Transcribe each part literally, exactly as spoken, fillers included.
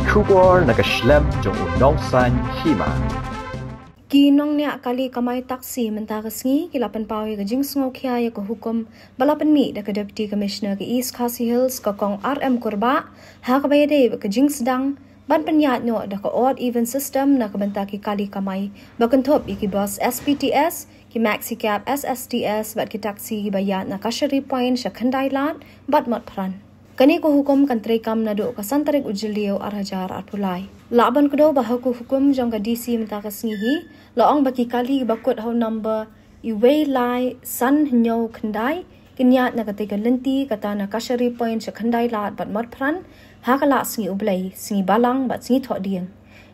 Khubor na ka shlem jong u nongsan hima. Ki nongniah kali kamai taxi mynta ka sngi ki la pynpaw ïa ka jingsngewkhia ïa ka hukum ba la pynmih da ka Deputy Commissioner ka East Khasi Hills, ka Kong R M Kurbah, ha kaba ïadei bad ka jingsdang ban pynïaid noh da ka odd even system na ka bynta ki kali kamai ba kynthup ïa ki bus S P T S, ki maxi cab S S T S bad ki taxi kiba ïaid na Kashari Point sha Khyndai Lad bad Motphran. Kane ka hukum kan treikam naduh ka san tarik u Jylliew ar hajar arphew lai. Lah ban kdew ba ha ka hukum jong ka D C mynta ka sngi hi la ong ba ki kali ba kut ha u number uwei lai san hynñiew khyndai kin ïaid na katei ka lynti, kata na Kashari Point sha Khyndai Lad bad Motphran ha ka lah Sngi U Blei, Sngi Balang bad Sngi Thohdieng.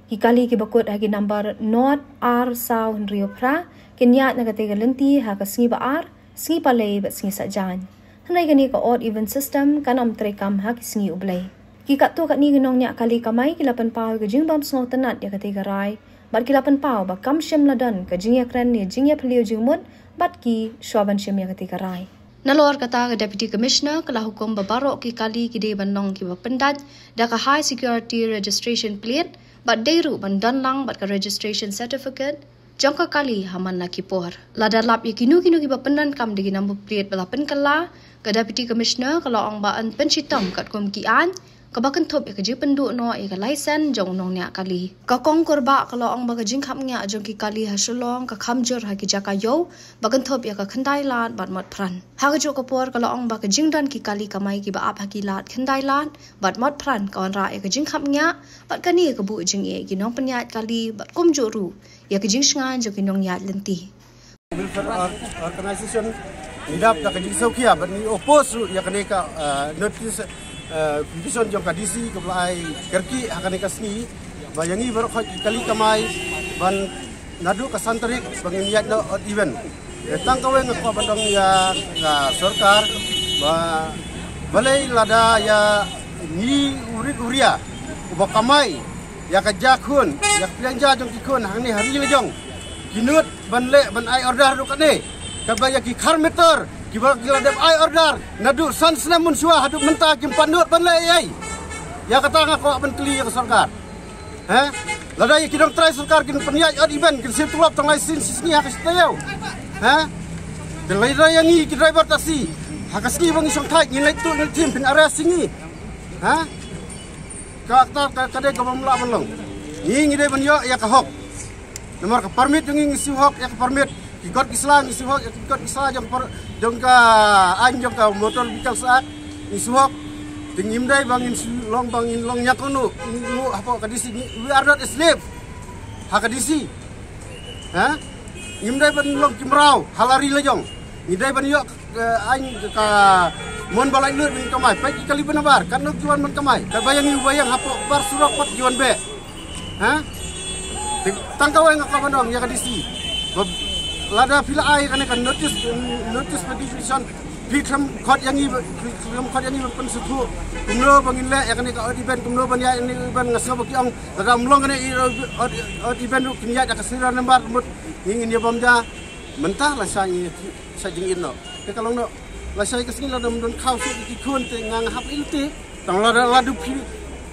Ki kali kiba kut ha ki number nod ar saw hynriew phra kin ïaid na katei ka lynti ha ka Sngi Ba-ar, Sngi Palei bad Sngi Saitjaiñ. Hynrei kane ka odd even system kan ym treikam ha ki Sngi U Blei. Ki katto katne ki nongniah kali kamai ki la pynpaw ïa ka jingbymsngewtynnat ïa katei ka rai bad ki la pynpaw ba kam shym la don ka jingïakren ne jingïaphylliew jingmut bad ki shwa ban shim ïa katei ka rai. Nalor kata, ka Deputy Commissioner ka la hukum ba baroh ki kali ki dei ban long kiba pyndait da ka High Security Registration Plate bad dei ruh ban don lang bad ka registration certificate jong ka kali ha man la ki por. Lada lap ïa kino kino kiba pyndonkam da ki number plate ba la pynkylla, ka Deputy Commissioner ka la ong ba yn pynshitom katkum ki aiñ kaba kynthup ïa ka jingpynduh noh ïa ka license jong u nongniah kali. Ka Kong Kurbah ka la ong ba ka jingkhapngiah jong ki kali ha Shillong ka kham jur ha ki jaka ïew ba kynthup ïa ka Khyndai Lad bad Motphran. Ha kajuh ka por ka la ong ba ka jingdon ki kali kamai kiba ap ha ki lad Khyndai Lad bad Motphran ka wanrah ïa ka jingkhapngiah bad kane ka buh jingeh ïa ki nongpynïaid kali bad kumjuh ruh ïa ka jingshngaiñ jong ki nongïaid lynti. Welfare Or-, Organization ngi dap da ka jingsngewkhia bad ngi oppose ruh ïa kane ka, eh, notice, eh, petition jong ka D C kaba la ai kyrkieh ha kane ka sngi ba ïa ngi baroh khoit ki kali kamai ban naduh ka san tarik ba ngin ïaid noh odd even. Te tang kawei nga kwah ban ong ïa ka sorkar ba balei lada ïa ngi u rit u ria uba kamai ïa ka ja khun, ïa ka pliang ja jong ki khun hangne ha ri la jong, ki nud ban leh ban ai order ruh kane. Kaba ïa ki khar meter kiba ki la dep ai order naduh san snem mynshuwa haduh mynta kim pat nud ban leh ei ei. Ïa kata nga kwah ban kylli ïa ka sorkar. Ha? Lada ïa ki nongtrai sorkar kin pynïaid odd even, kin siew tulop tang lai sien shi sngi ha ka shi taïew. Ha? Te lada ïa ngi ki driver taxi ha ka sngi ba ngi shongthait ngi leit tuh ngi thim phin arrest ïa ngi. Ha? Ka, ka, ka, ka dei kaba ym lah ban long. Ngi, ngi dei ban ïoh ïa ka hok. Namar ka permit jong ngi ngi siew hok ïa ka permit. Ki kot ki sla ngi siew hok ïa ki kot ki sla jong ka per-, jong ka aiñ jong ka Motor Vehicles Act ngi siew hok. Te ngim dei ba ngin siew long, ba ngin long ñiangkynnoh, ngin long hapoh ka D C, ngi, we are not a slave ha ka D C. Ha? Ngim dei ban long ki mraw ha la ri la jong. Ngi dei ban ïoh, eh, aiñ ka mon ba laitluid ban kamai. Peit ki kali ba nabar katno ki wan ban kamai. Katba ïa ngi uba ïeng hapoh bar surok pat ki wan beh. Ha? Te tang kawei nga kwah ban ong ïa ka D C. Ba lada phi la ai kane ka notice, notice petition, phi khlem khot ïa ngi ba, phi khlem khot ïa ngi ban pynsngewthuh kumno ba ngin leh ïa kane ka odd even, kumno ban ïaid ïa kane ka odd even. Nga sngew ba ki ong lada ym long kane i odd, odd even ruh kin ïaid ïa ka serial number mut ngi ngin ïa bam ja. Mynta lashai ngi shah jingit noh. Te ka long noh. Lashai ka sngi lada ym don khaw shuh ki khun te nga, nga hap lynti. Tang lada, lada phi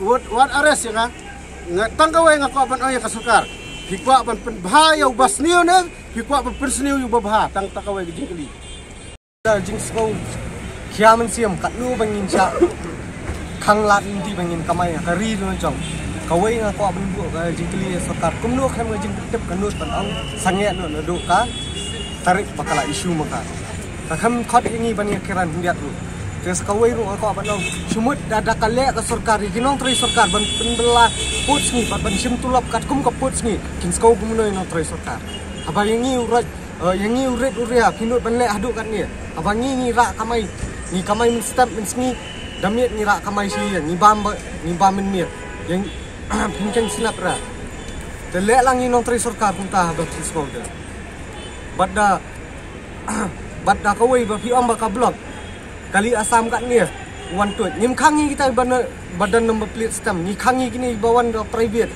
wat, wat arrest ïa nga. Nga tang kawei nga kwah ban ong ïa ka sorkar. Phi kwah ban pynbha ïa u ba sniew ne phi kwah ban pynsniew ïa u ba bha? Tang, tang kawei ka jingkylli. Ka jingsngewkhia mynsiem katno ba ngin shah khang lad lynti ba ngin kamai ha ka ri la jong. Kawei nga kwah ban buh ka jingkylli ïa sorkar, kumno khlem ka jingtip ka nud ban ong sangeh noh naduh ka tarik ba ka la issue ma ka. Ka khlem khot ïa ngi ban ïa kiran khyndiat ruh. Te sa kawei ruh nga kwah ban ong, shu mut da, da ka leh ka sorkar ïa ki nongtrei sorkar ban pynbylla pud sngi bad ban shim tulop katkum ka pud sngi, kin sngew kumno ïa nongtrei sorkar. Haba ïa ngi u roi Eh, ïa ngi u rit u ria phi nud ban leh haduh katne. Haba ngi ngi rah kamai, ngi kamai mynstep mynsngi, da miet ngi rah kamai shi ïing, ngi bam ba, ngi bam mynmiet. Ïa ngi phin khein snap ra. Te leh lang ïa ngi nongtrei sorkar kumta haba phi sngewthuh. Bad da, bad da kawei ba phi ong ba ka block. Kali Assam katne wan tuid. Ngim khang ïa kita ba na, ba don number plate stamp. Ngi khang ïa kine ba wan da private.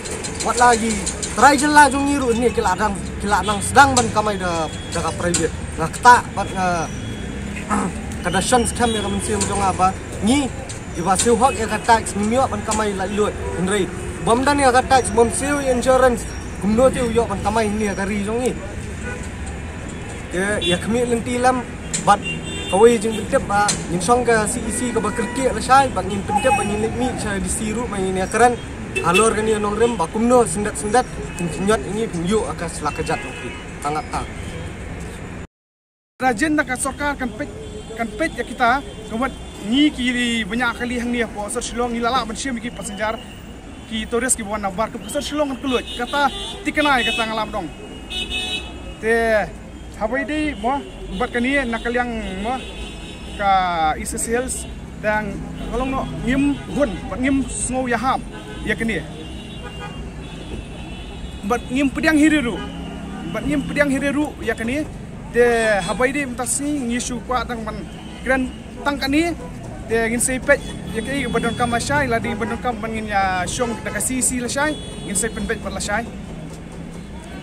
Wat la ki trai jylla jong ngi ruh ne ki la dang, ki la dang sdang ban kamai da, da ka private. Nga ktah bad nga ka da shon skhem ïa ka mynsiem jong nga ba ngi kiba siew hok ïa ka tax ngim ïoh ban kamai laitluid. Hynrei Bym don ïa ka tax, bym siew insurance, kumno te u ïoh ban kamai hangne ha ka ri jong ngi? Te ïa khmih lynti lem bad kawei jingpyntip ba ngin shong ka C E C kaba kyrkieh lashai, bad ngin pyntip bad ngin leit mih sha D C ruh ba ngin ïakren halor kane ka nongrim ba kumno syndet syndet phin pynïot ïa ngi, phin ïoh ïa ka sla ka jat jong phi. Tang ap tang. Rajin na ka sorkar kan peit, kan peit ïa kita, ka mut ngi ki bniah kali hangne hapoh sor Shillong ngi la lah ban shim ïa ki passenger, ki tourist kiba wan na bar, ka sor Shillong kan kylluid, kata thikna ïa kata nga la dong. Te haba ïadei mo bad kane na ka liang mo ka East Khasi Hills, dang ka long noh ngim hun bad ngim sngew ïahap ïa kane. Bad ngim pdiang hi re ruh. Bad ngim pdiang hi re ruh ïa kane. Te haba ïadei mynta sngi ngi shu kwah tang ban kren tang kane. Te ngin sa peit ïa kaei ba donkam lashai, lada ba donkam ban ngin ïa shong da ka C E C lashai, ngin sa pynbeit pat lashai.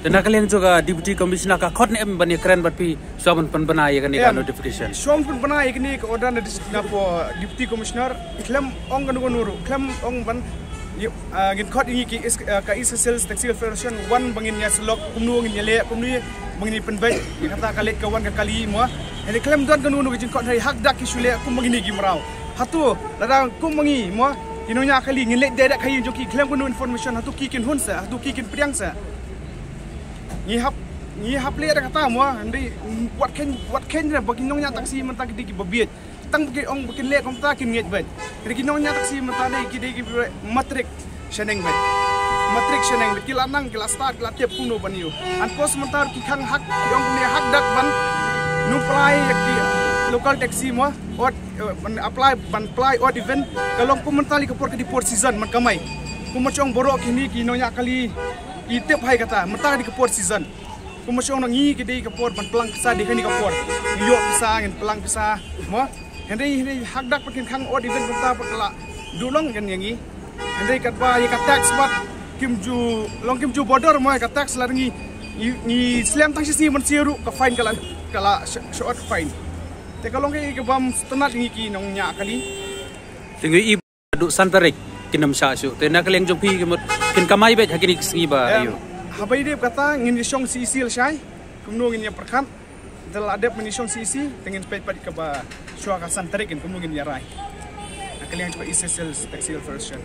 Te na ka liang jong ka Deputy Commissioner ka khot ne em ban ïakren bad phi shuwa ban pynbna ïa kane ka Em, notification? Shuwa ban pynbna ïa kane ka order na dis-, na poh Deputy Commissioner, khlem ong kano kano ruh, khlem ong ban ïa, ah, ngin khot ïa ngi ki is-, ah, ka East Khasi Hills Taxi Federation, wan ba ngin ïa syllok kumno ngin ïa leh, kumno ba ngin ïa pynbeit ïa kata ka leit ka wan ka kali mo. Hynrei khlem don kano kano ka jingkhot, hynrei hak dak ki shu leh kum ba ngin ïa ki mraw. Hato lada kum ba ngi mo, ki nongñiah kali, ngin leit direct ha ïing jong ki khlem kano information, hato ki kin hun sa, hato ki kin pdiang sa? Ngi hap, ngi hap leh da kata mo, hynrei wat kheiñ, wat kheiñ re ba ki nongñiah taxi mynta ki dei kiba bieit. Tang ba ki ong ba kin leh kumta kin ngeit beit. Hynrei ki nongñiah taxi mynta dei ki dei kiba matric shaneng beit. Matric shaneng beit, ki la nang, ki la start, ki la tip kumno ban ïoh. An pos mynta ki khang hak, ki ong kumne hak dak ban nang apply ïa ki local taxi mo, odd, eh, ban apply, ban apply odd even. Ka long kum mynta lei ka por ka dei por season man kamai. Kum ma shong baroh kine ki nongñiah kali ki tip hi kata, mynta dei ka por season. Kum ma shong ngi ki dei ka por ban plang pisa, dei kane ka por. Ngi ïoh pisa, ngin plang pisa mo. Hynrei, hynrei hak dak pat kin khang odd even kumta pat ka la duh long kan ïa ngi. Hynrei katba ïa ka tax pat kim ju long, kim ju border mo ïa ka tax, lada ngi, ngi, ngi slem tang shi sngi mynsiem ruh ka fine ka la, ka la sha, sha odd ka fine. Te ka long kaei kaba sngewtynnat ïa ngi ki nongñiah kali. Te ngi i ba haduh san tarik kin ym shah shuh. Te na ka liang jong phi ka mut kin kamai beit ha kine ki sngi ba Em, ïoh? Haba ïadei kata ngin ïa shong C E C lashai, kumno ngin ïa pyrkhat. Te la dep ngin ïa shong C E C, te ngin peit pat kaba shuwa ka san tarik ngin kumno ngin ïa rai. Na ka liang jong ka East Khasi Hills Taxi Federation.